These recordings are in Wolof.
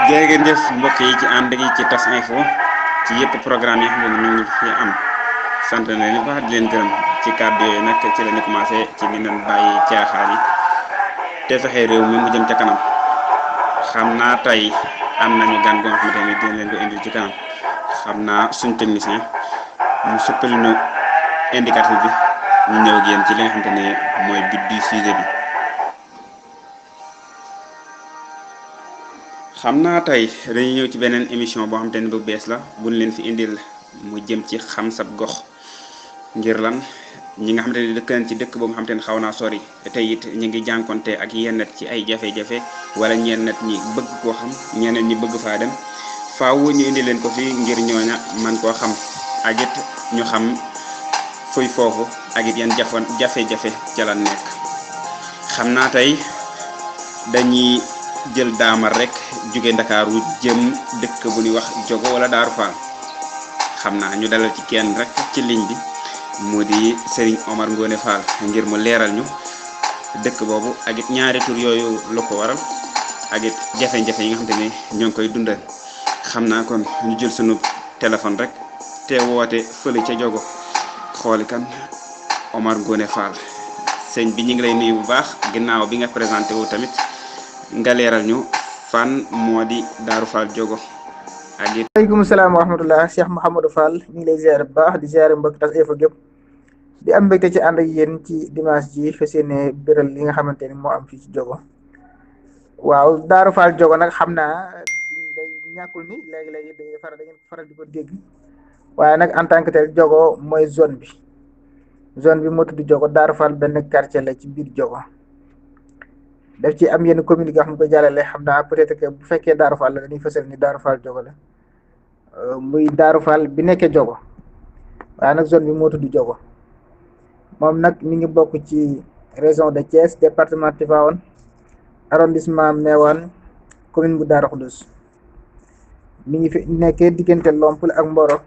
jërë ngeen jëf mbokk yi ci ànd gi ci TAS info ci yëpp programme yi xam ne ñu ngi fi am sant na leen baax di leen gërëm ci kàddu yooyu nag ci la ñu commencé ci ni leen bàyyi caaxaan yi te fexe réew mi mu jëm ca kanam xam naa tey am nañu gan goo xamante ne dina leen ko indil ci kanam xam naa suñ technicien mu suppali ñu indicatif bi ñu ñëw ak yéen ci li nga xamante ne mooy but du sujet bi. xam naa tey dañuy ñëw ci beneen émission boo xamante ne bu bees la buñ leen fi indil mu jëm ci xam sab gox ngir lan ñi nga xamante ne dëkk nañ ci dëkk boobu nga xamante ne xaw naa sori te it ñu ngi jànkonte ak yenn ci ay jafe-jafe wala ñenn ñi bëgg koo xam ñeneen ñi bëgg faa dem faaw ñu indi leen ko fi ngir ñooña man koo xam ak it ñu xam fuy foofu ak it yan jafe-jafe ca la nekk. xam naa tey dañuy jël daamar rek jóge Ndakaaru jëm dëkk bu ñuy wax Jogo wala Daaru Fall xam naa ñu dalal ci kenn rek ci ligne bi mu di Serigne Omar Ngone Fall ngir mu leeral ñu dëkk boobu ak it ñaari tur yooyu lu ko waral ak it jafe-jafe yi nga xamante ne ñoo ngi koy dundal. xam naa kon ñu jël sunu téléphone rek te woote fële ca Jogo xooli kan Omar Ngone Fall sëñ bi ñu ngi lay nuyu bu baax ginnaaw bi nga présenté wu tamit nga leeral ñu fan moo di Daaru Fall Jogo ak it. waaleykum salaam wa rahmatullah Cheikh Mouhamadou Fall ñu ngi lay ziare bu baax di ziare mbokk TAS info gépp di am mbégte ci ànd ak yéen ci dimanche ji fas yéene biral li nga xamante ni moo am fii ci Jogo. waaw Daaru Fall Jogo nag xam naa day ñàkkul ni léegi-léegi dañuy faral di ko dégg waaye nag en tant que tel Jogo mooy zone bi moo tudd Jogo. Daaru Fall benn quartier la ci biir Jogo. daf ci am yenn commune yoo xam ne ko jàllale xam naa peut-être que bu fekkee Daaru Fall la dañuy fësal ni Daaru Fall Jogo la muy Daaru Fall bi nekkee Jogo waaye nag zone bi moo tudd Jogo moom nag mi ngi bokk ci région de Thiès département Tivaouane arrondissement Méouane commune bu Darou Khoudoss mi ngi fi nekkee diggante Lompul ak Mboro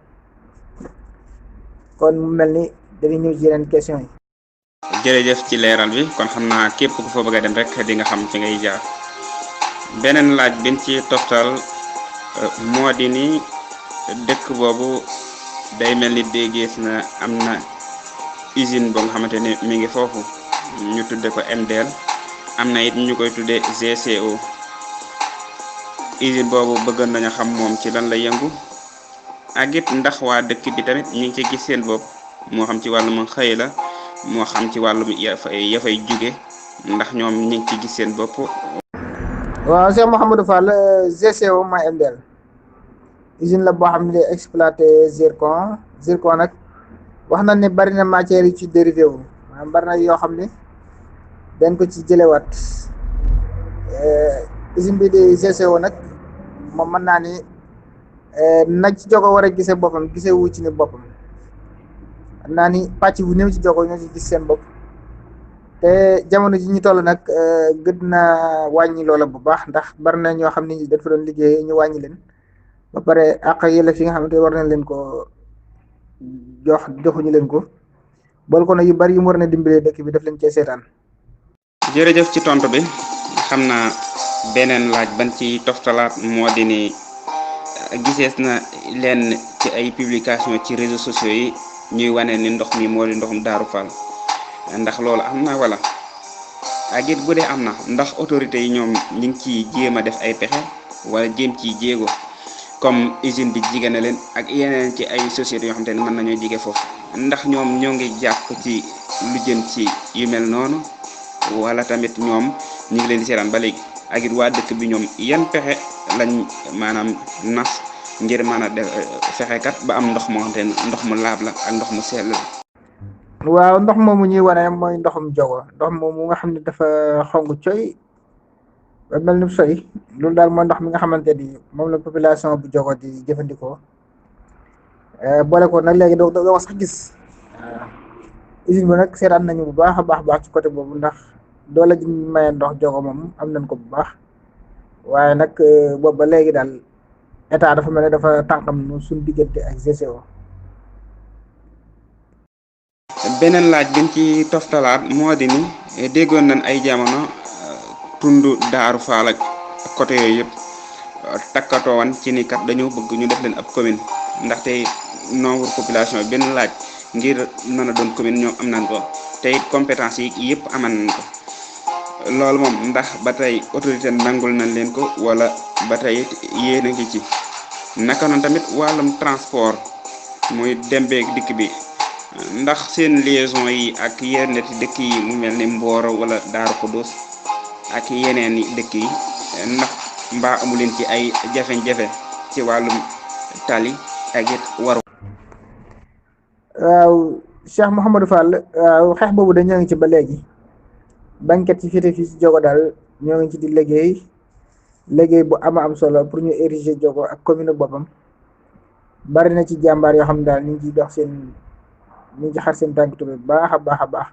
kon mu mel ni dañuy ñëw ci yeneen question yi. jërëjëf ci leeral bi kon xam naa képp ku fa bëgg a dem rek di nga xam ci ngay jaar beneen laaj bin ci toftal moo di ni dëkk boobu day mel ni déggees na am na usine boo nga xamante ne mi ngi foofu ñu tudde ko MDL am na it ñu koy tudde GCO usine boobu bëggoon nañu xam moom ci lan la yëngu ak it ndax waa dëkk bi tamit ñu ngi ci gis seen bopp moo xam ci wàllum xëy la moo xam ci wàllum ya fay jóge ndax ñoom ñu ngi ci gis seen bopp. waaw Cheikh Mouhamadou Fall GCO mooy MDL usine la boo xam ne day exploité zircon nag wax na ne bari na matières yi ci dérivé wu maanaam bari na yoo xam ne dañ ko ci jëlewaat usine bi di GCO nag moom mën naa ni nag ci Jogo war a gisee boppam gisee wu ci ni boppam. xam naa ni pàcc bu néew ci Jogo ñoo ci gis seen bopp te jamono ji ñu toll nag gën na wàññi loola bu baax ndax bari na ñoo xam ne dafa doon liggéey ñu wàññi leen ba pare ak yële fi nga xamante war nañ leen ko joxuñu leen ko bool ko na yu bari yu mu war na dimbalee dëkk bi daf leen cee seetaan. jërëjëf ci tontu bi xam naa beneen laaj ban ci toftalaat moo di ni gisees na leen ci ay publication ci réseaux sociaux yi ñuy wane ni ndox mi moo di ndoxum Daaru Fall ndax loolu am na wala ak it bu dee am na ndax autorités yi ñoom ñu ngi ciy jéem a def ay pexe wala jéem ciy jéego comme usine bi jige na leen ak yeneen ci ay sociétés yoo xam te ne mën nañoo jige foofu ndax ñoom ñoo ngi jàpp ci lu jëm ci yu mel noonu wala tamit ñoom ñu ngi leen di seetaan ba léegi ak it waa dëkk bi ñoom yan pexe lañ maanaam nas ngir mën a def fexekat ba am ndox moo xamante ne ndox mu laab la ak ndox mu sell la. waaw ndox moomu ñuy wane mooy ndoxum Jogo ndox moomu nga xam ne dafa xong coy ba mel ni soy loolu daal mooy ndox mi nga xamante ni moom la population bu Jogo di jëfandikoo boole ko nag léegi doo sax gis usine bi nag seetaan nañu bu baax a baax ci côté boobu ndax doole ji maye ndox Jogo moom am nañ ko bu baax waaye nag boobu ba léegi daal état dafa mel ne dafa tànkam nu suñ diggante ak GCO. beneen laaj biñ ci toftalaat moo di ni déggoon nañ ay jamono tund Daaru Fall ak côté yooyu yëpp takkatoo woon ci ni kat dañoo bëgg ñu def leen ab commune ndaxte nombre population benn laaj ngir mën a doon commune ñoom am nañ ko te it compétence yi yëpp aman nañ ko loolu moom ndax ba tey autorité nangul nañ leen ko wala ba tey it yéen a ngi ci naka noonu tamit wàllum transport muy dem beeg dikk bi ndax seen liaison yi ak yenn dëkk yi mu mel ni Mboro wala Daaru Xudoos ak yeneen i dëkk yi ndax mbaa amu leen ci ay jafe-jafe ci wàllum tali ak it waru. waaw Cheikh Mouhamadou Fall waaw xeex boobu de ñoo ngi ci ba léegi banket ci féete fii ci Diogo daal ñoo ngi ci di liggéey bu am solo pour ñu ériger Diogo ak commune boppam bari na ci jàmbaar yoo xam ne daal ñu ngi ciy dox ñu ngi ci xar seen tànk bu baax a baax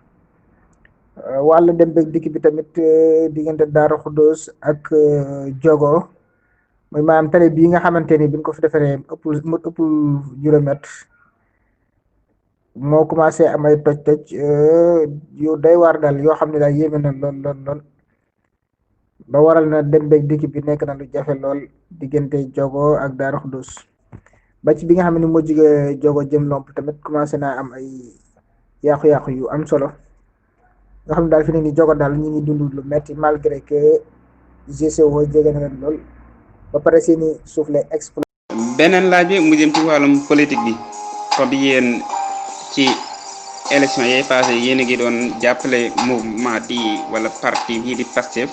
wàllu dem beeg dikk bi tamit diggante Daaru Xudoos ak Diogo mooy maanaam tali bii nga xamante ni biñ ko fi defaree ëppul juróomet moo commencé am ay toj yu doy waar daal yoo xam ne daal yéeme na lool ba waral na dem beeg dikk bi nekk na lu jafe lool diggante Diogo ak Daaru Xudoos ba ci bi nga xam ne moo jóge Diogo jëm Lomp tamit commencé naa am ay yàqu-yàqu yu am solo nga xam ne daal fi ne ni Diogo daal ñu ngi dund lu metti malgré que GCO jege na leen lool ba pare seeni suuf lay exploité. beneen laaj bi mu jëm ci wàllum politique bi comme yéen ci élection yay passé yéen a ngi doon jàppale mouvement di wala parti yi di Pastef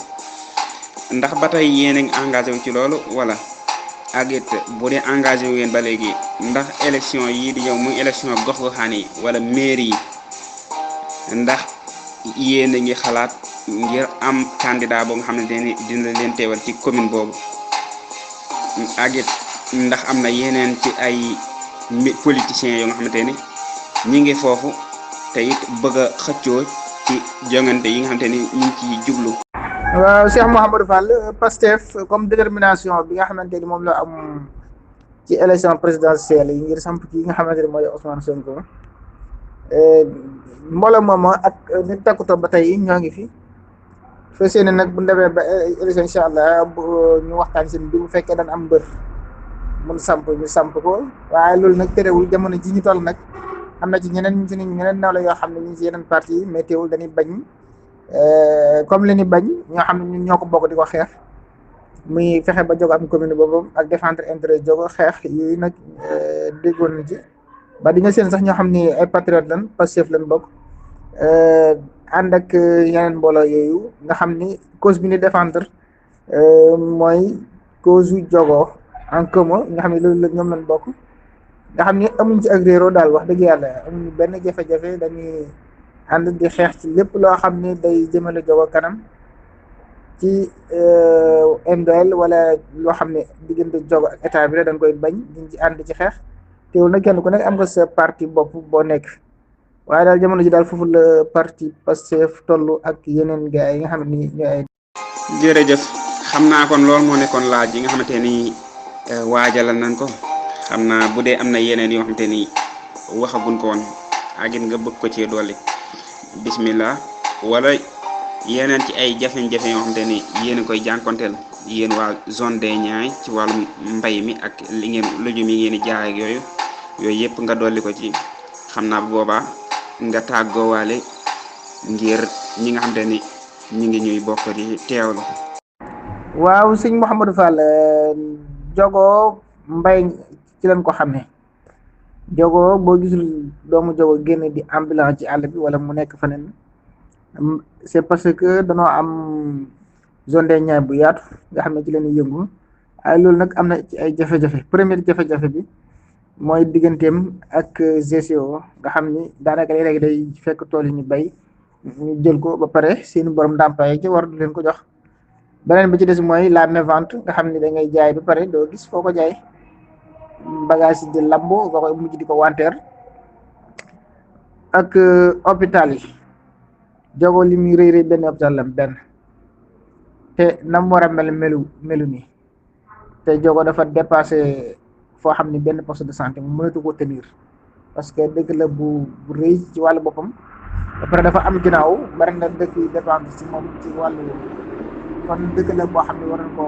ndax ba tey yéen a ngi engagé wu ci loolu wala ak it bu dee engagé wu ngeen ba léegi ndax élection yii di ñëw muy élection gox-goxaan yi wala mairie yi ndax yéen a ngi xalaat ngir am candidat boo nga xam ne dina leen teewal ci commune boobu ak it ndax am na yeneen ci ay politiciens yoo nga xamante ni ñi ngi foofu te it bëgg a xëccoo ci jongante yi nga xamante ni ñu ngi ciy jublu. waaw Cheikh Mouhamadou Fall Pastef comme détermination bi nga xamante ni moom la am ci élection présidentielle yi ngir samp ki nga xamante ni mooy Ousmane Sonko mbooloo moom ak nit takkutoo ba tey ñoo ngi fi fas yéene nag bu demee ba élection incha allah ñu waxtaan seen bi bu fekkee dañ am mbër mun samp ñu samp ko waaye loolu nag terewul jamono ji ñu toll nag am na ci ñeneen nawla yoo xam ne ñu ci yeneen parti yi mais teewul dañuy bañ comme li ni bañ ñoo xam ne ñun ñoo ko bokk di ko xeex muy fexe ba Diogo am commune boobu ak défendre intérêt Diogo xeex yooyu nag déggoon na ci ba di nga seen sax ñoo xam ni ay patriote lan Pastef lan bokk ànd ak yeneen mbooloo yooyu nga xam ni cause bi ni défendre mooy cause yu Diogo en commun nga xam ne loolu la ñoom lañ bokk nga xam ni amuñ ci ak réeroo daal wax dëgg yàlla amuñ benn jafe-jafe dañuy ànd di xeex ci lépp loo xam ni day jëmale Diogo kanam ci MDL wala loo xam ne diggante Diogo ak état bi la dañ koy bañ diñ ci ànd ci xeex teewul nag kenn ku nekk am nga sa parti bopp boo nekk waaye daal jamono ji daal foofu la parti Pastef toll ak yeneen gars yi nga xam ne ñooy ay. jërëjëf xam naa kon loolu moo nekkoon laaj yi nga xamante ni waajalal nañ ko xam naa bu dee am na yeneen yoo xamante ni waxaguñ ko woon ak it nga bëgg ko ci dolli bismillah wala yeneen ci ay jafe-jafe yoo xamante ni yéen a koy jànkonteel yéen waa zone des Niayes ci wàllum mbay mi ak li ngeen lujum yi ngeen di jaay ak yooyu yëpp nga dolli ko ci xam naa bu boobaa nga tàggoowaale ngir ñi nga xamante ni ñu ngi ñuy bokk di teewlu. waaw sëñ Mouhamadou Fall Diogo mbay ci lañ ko xamee Diogo boo gisul doomu Diogo génn di ambulant ci àll bi wala mu nekk feneen c'est parce que danoo am zone des Niayes bu yaatu nga xam ne ci leen yëngu ay loolu nag am na ci ay jafe-jafe première jafe-jafe bi mooy digganteem ak GCO nga xam ni daanaka léeg-léeg day fekk tool yi ñu bay ñu jël ko ba pare seen borom ndàmpaay ci war du leen ko jox beneen bi ci des mooy la mévente nga xam ni da ngay jaay ba pare doo gis foo ko jaay bagage yi di lamb nga koy mujj di ko wanteer ak hôpital yi Diogo li muy rëy benn hôpital lam benn te nam war a melu nii te Diogo dafa dépassé foo xam ni benn poste de santé mu mënatu ko tenir parce que dëkk la bu rëy ci wàllu boppam ba pare dafa am ginnaaw bari na dëkk yi dépendre ci moom ci wàllu kon dëkk la boo xam ne war nañ ko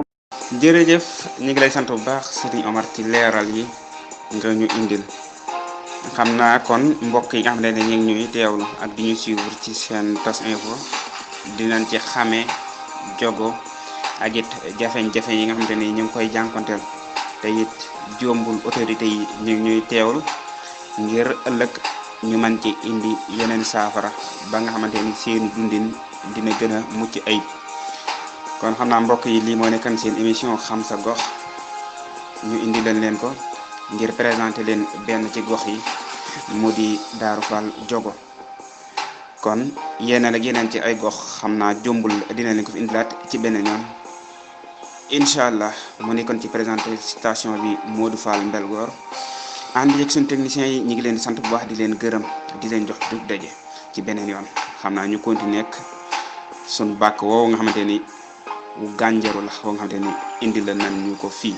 jërëjëf ñu ngi lay sant bu baax Serigne Omar ci leeral yi nga ñu indil xam naa kon mbokk yi nga xam ne ñu ngi ñuy teewlu ak di ñu suivre ci seen TAS info dinañ ci xamee jogo ak it jafe-jafe yi nga xamante ni ñu ngi koy jànkonteel te it jombul autorité yi ñu ngi ñuy teewlu ngir ëllëg ñu mën ci indi yeneen saafara ba nga xamante ni seen dundin dina gën a mucc ayib. kon xam naa mbokk yi lii moo nekkan seen émission xam sa gox ñu indi leen ko ngir présenter leen benn ci gox yi mu di Darou Fall Diogo kon yeneen ak yeneen ci ay gox xam naa jombul dina leen ko fi indilaat ci beneen yoon incha allah mu nekkoon ci présentation bi Modou Fall Mbelgoor ànd yeeg suñu techniciens yi ñu ngi leen di sant bu baax di leen gërëm di leen jox dug daje ci beneen yoon xam naa ñu continuer ak suñu bàkk woowu nga xamante ni wu gànjaru la woo nga xamante ni indi la nan ñu ko fii